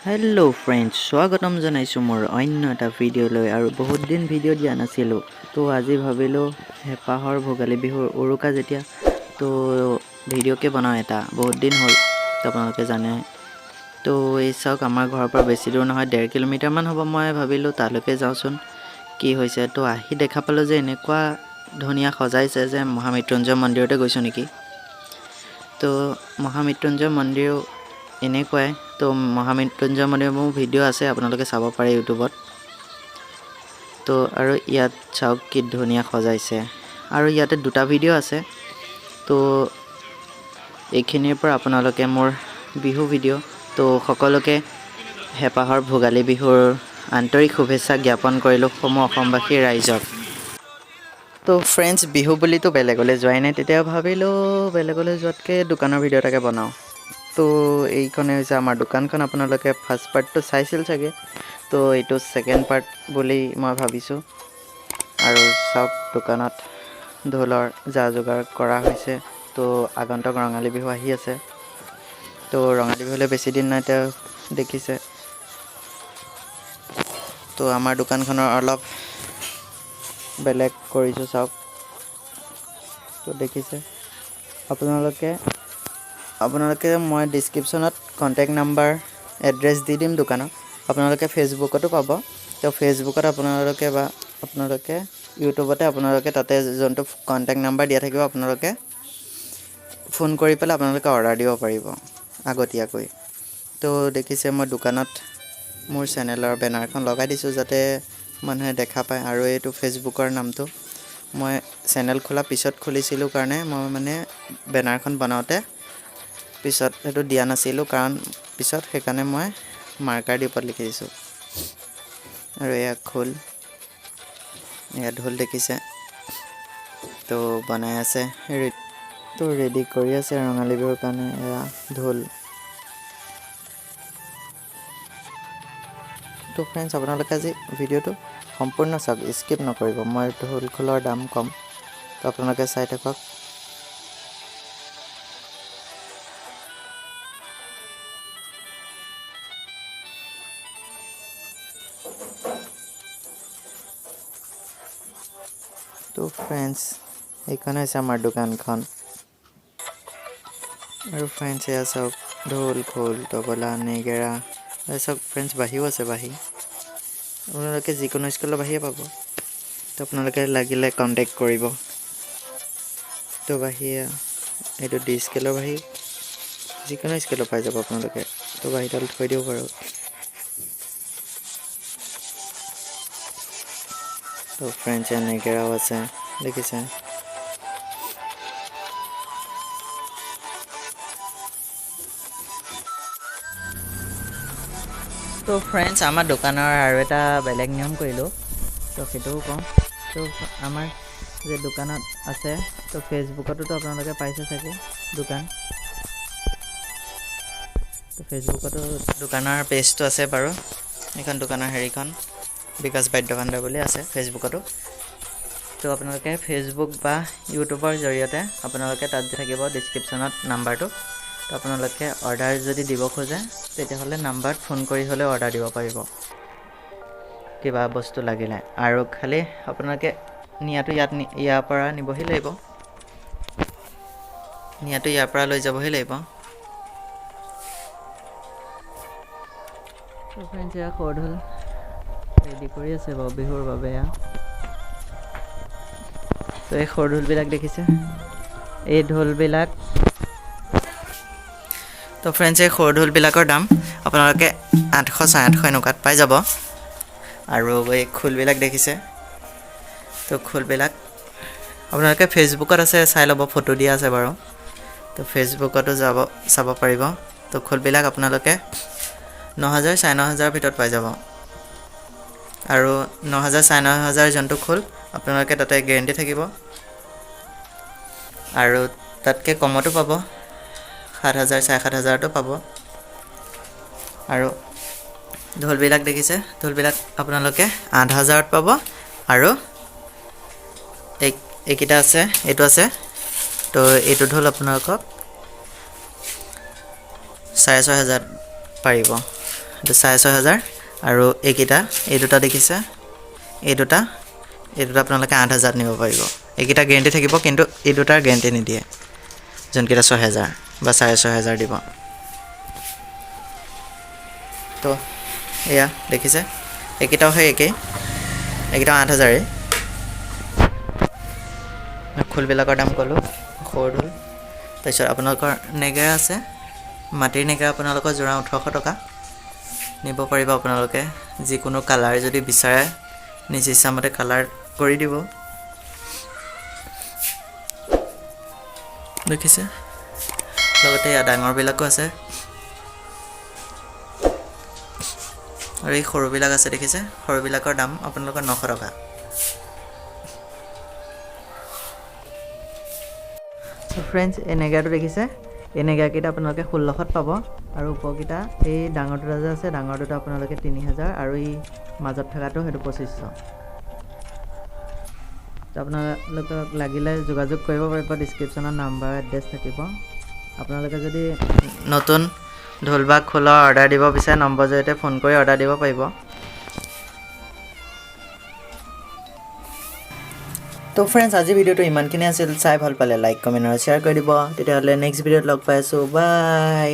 Hello' friends, স্বাগতম জনাইছোঁ মোৰ অন্য এটা ভিডিঅ'লৈ। আৰু বহুত দিন ভিডিঅ' দিয়া নাছিলোঁ, তো আজি ভাবিলোঁ হেঁপাহৰ ভোগালী বিহুৰ উৰুকা যেতিয়া, তো ভিডিঅ'কে বনাওঁ এটা। বহুত দিন হ'ল, তো আপোনালোকে জানে। তো এই চাওক, আমাৰ ঘৰৰ পৰা বেছি দূৰ নহয়, 1.5 কিলোমিটাৰমান হ'ব। মই ভাবিলোঁ তালৈকে যাওঁচোন, কি হৈছে। তো আহি দেখা পালোঁ যে এনেকুৱা ধুনীয়া সজাইছে যে মহামৃত্যুঞ্জয় মন্দিৰতে গৈছোঁ নেকি। তো মহামৃত্যুঞ্জয় মন্দিৰো এনেকুৱাই। তো মহামৃত্যুঞ্জয় মন্দিৰৰ মোৰ ভিডিঅ' আছে, আপোনালোকে চাব পাৰে ইউটিউবত। তো আৰু ইয়াত চাওক, কি ধুনীয়া সজাইছে। আৰু ইয়াতে দুটা ভিডিঅ' আছে। তো এইখিনিৰ পৰা আপোনালোকে মোৰ বিহু ভিডিঅ'। তো সকলোকে হেঁপাহৰ ভোগালী বিহুৰ আন্তৰিক শুভেচ্ছা জ্ঞাপন কৰিলোঁ, সমূহ অসমবাসী ৰাইজক। তো ফ্ৰেণ্ডছ, বিহু বুলিতো বেলেগলৈ যোৱাই নাই। তেতিয়া ভাবিলোঁ বেলেগলৈ যোৱাতকৈ দোকানৰ ভিডিঅ' এটাকে বনাওঁ। তো এইখনে হৈছে আমাৰ দোকানখন। আপোনালোকে ফাৰ্ষ্ট পাৰ্টটো চাইছিল চাগে, তো এইটো ছেকেণ্ড পাৰ্ট বুলি মই ভাবিছোঁ। আৰু চাওক, দোকানত ঢোলৰ যা যোগাৰ কৰা হৈছে। তো আগন্তুক ৰঙালী বিহু আহি আছে, তো ৰঙালী বিহুলৈ বেছি দিন নাই। তেওঁ দেখিছে, তো আমাৰ দোকানখনৰ অলপ বেলেগ কৰিছোঁ, চাওক। তো দেখিছে আপোনালোকে আপোনালোকে মই ডিছক্ৰিপশ্যনত কণ্টেক্ট নাম্বাৰ, এড্ৰেছ দি দিম দোকানৰ। আপোনালোকে ফেচবুকতো পাব। তো ফেচবুকত আপোনালোকে বা আপোনালোকে ইউটিউবতে আপোনালোকে তাতে যোনটো কণ্টেক্ট নাম্বাৰ দিয়া থাকিব, আপোনালোকে ফোন কৰি পেলাই আপোনালোকে অৰ্ডাৰ দিব পাৰিব আগতীয়াকৈ। তো দেখিছে, মই দোকানত মোৰ চেনেলৰ বেনাৰখন লগাই দিছোঁ, যাতে মানুহে দেখা পায়। আৰু এইটো ফেচবুকৰ নামটো মই চেনেল খোলা পিছত খুলিছিলোঁ কাৰণে মই মানে বেনাৰখন বনাওঁতে পিছত সেইটো দিয়া নাছিলোঁ, কাৰণ পিছত সেইকাৰণে মই মাৰ্কাৰ দি ওপৰত লিখি দিছোঁ। আৰু এয়া খোল, এয়া ঢোল দেখিছে। তো বনাই আছে, তো ৰেডি কৰি আছে ৰঙালী বিহুৰ কাৰণে। এয়া ঢোল। তো ফ্ৰেণ্ডছ, আপোনালোকে আজি ভিডিঅ'টো সম্পূৰ্ণ চাওক, স্কিপ নকৰিব। মই ঢোল খোলৰ দাম ক'ম, তো আপোনালোকে চাই থাকক। তো ফ্ৰেণ্ডছ, এইখন হৈছে আমাৰ দোকানখন। আৰু ফ্ৰেণ্ডছ, এয়া চাওক, ঢোল, খোল, তবলা, নেগেৰা। এই চাওক ফ্ৰেণ্ডছ, বাঁহীও আছে। বাঁহী আপোনালোকে যিকোনো স্কুলৰ বাঁহীয়ে পাব। তো আপোনালোকে লাগিলে কণ্টেক্ট কৰিব। তো বাঁহী এইটো ডি স্কেলৰ বাঁহী, যিকোনো স্কেলৰ পাই যাব আপোনালোকে। তো বাঁহীডাল থৈ দিব বাৰু। তো ফ্ৰেণ্ডছ, এয়া নেগেৰাও আছে, দেখিছে। তো ফ্ৰেণ্ডছ, আমাৰ দোকানৰ আৰু এটা বেলেগ নিয়ম কৰিলোঁ, তো সেইটোও কওঁ। তো আমাৰ যে দোকানত আছে, তো ফেচবুকতোতো আপোনালোকে পাইছে চাগে দোকান। তো ফেচবুকতো দোকানৰ পেজটো আছে বাৰু। এইখন দোকানৰ হেৰিখন বিকাশ বাদ্য ভাণ্ডাৰ বুলি আছে ফেচবুকতো। তো আপোনালোকে ফেচবুক বা ইউটিউবৰ জৰিয়তে আপোনালোকে তাত থাকিব ডিছক্ৰিপশ্যনত নাম্বাৰটো। তো আপোনালোকে অৰ্ডাৰ যদি দিব খোজে, তেতিয়াহ'লে নাম্বাৰত ফোন কৰি হ'লেও অৰ্ডাৰ দিব পাৰিব কিবা বস্তু লাগিলে। আৰু খালি আপোনালোকে নিয়াটো ইয়াত ইয়াৰ পৰা নিবহি লাগিব, নিয়াটো ইয়াৰ পৰা লৈ যাবহি লাগিব। ফ্ৰেণ্ডছ, এয়া সৰু ঢোল ৰেডি কৰি আছে বাৰু বিহুৰ বাবে এয়া। তো এই সৰু ঢোলবিলাক দেখিছে, এই ঢোলবিলাক। তো ফ্ৰেণ্ডছ, এই সৰু ঢোলবিলাকৰ দাম আপোনালোকে 800, 850 এনেকুৱাত পাই যাব। আৰু এই খোলবিলাক দেখিছে, তো খোলবিলাক আপোনালোকে ফেচবুকত আছে, চাই ল'ব, ফটো দিয়া আছে বাৰু। তো ফেচবুকতো যাব, চাব পাৰিব। তো খোলবিলাক আপোনালোকে 9000, 9500ৰ ভিতৰত পাই যাব। আৰু 9000, 9500 যোনটো খোল, আপোনালোকে তাতে গেৰেণ্টি থাকিব। আৰু তাতকৈ কমতো পাব, 7000, 7500তো পাব। আৰু ঢোলবিলাক দেখিছে, ঢোলবিলাক আপোনালোকে 8000ত পাব। আৰু এই এইকেইটা আছে, এইটো আছে। তো এইটো ঢোল আপোনালোকক 6500 পাৰিব। এইটো 6500। আৰু এইকেইটা, এই দুটা দেখিছে, এই দুটা আপোনালোকে 8000ত নিব পাৰিব। এইকেইটা গেৰেণ্টি থাকিব, কিন্তু এই দুটাৰ গেৰেণ্টি নিদিয়ে, যোনকেইটা 6000 বা 6500 দিব। তো এয়া দেখিছে, এইকেইটাও সেই একেই, এইকেইটাও 8000েই। খোলবিলাকৰ দাম ক'লোঁ, সৰু ঢোল। তাৰপিছত আপোনালোকৰ নেগেৰা আছে, মাটিৰ নেগেৰা আপোনালোকৰ যোৰা 1800 টকা, নিব পাৰিব আপোনালোকে। যিকোনো কালাৰ যদি বিচাৰে, নিজ ইচ্ছামতে কালাৰ কৰি দিব। দেখিছে, লগতে ইয়াত ডাঙৰবিলাকো আছে আৰু এই সৰুবিলাক আছে। দেখিছে, সৰুবিলাকৰ দাম আপোনালোকৰ 900 টকা। ফ্ৰেণ্ডছ, এই নেগেৰাটো দেখিছে, এই নেগেৰাকেইটা আপোনালোকে 1600ত পাব। আৰু ওপৰকেইটা, এই ডাঙৰ দুটা যে আছে, ডাঙৰ দুটা আপোনালোকে 3000 আৰু এই মাজত থকাটো সেইটো 2500। তো আপোনালোকক লাগিলে যোগাযোগ কৰিব পাৰিব, ডিছক্ৰিপশ্যনত নাম্বাৰ এড্ৰেছ থাকিব। আপোনালোকে যদি নতুন ঢোল বা খোলৰ অৰ্ডাৰ দিব বিচাৰে, নম্বৰ জৰিয়তে ফোন কৰি অৰ্ডাৰ দিব পাৰিব। তো ফ্ৰেণ্ডছ, আজি ভিডিঅ'টো ইমানখিনি আছিল। চাই ভাল পালে লাইক, কমেণ্ট আৰু শ্বেয়াৰ কৰি দিব। তেতিয়াহ'লে নেক্সট ভিডিঅ'ত লগ পাই আছোঁ। বাই।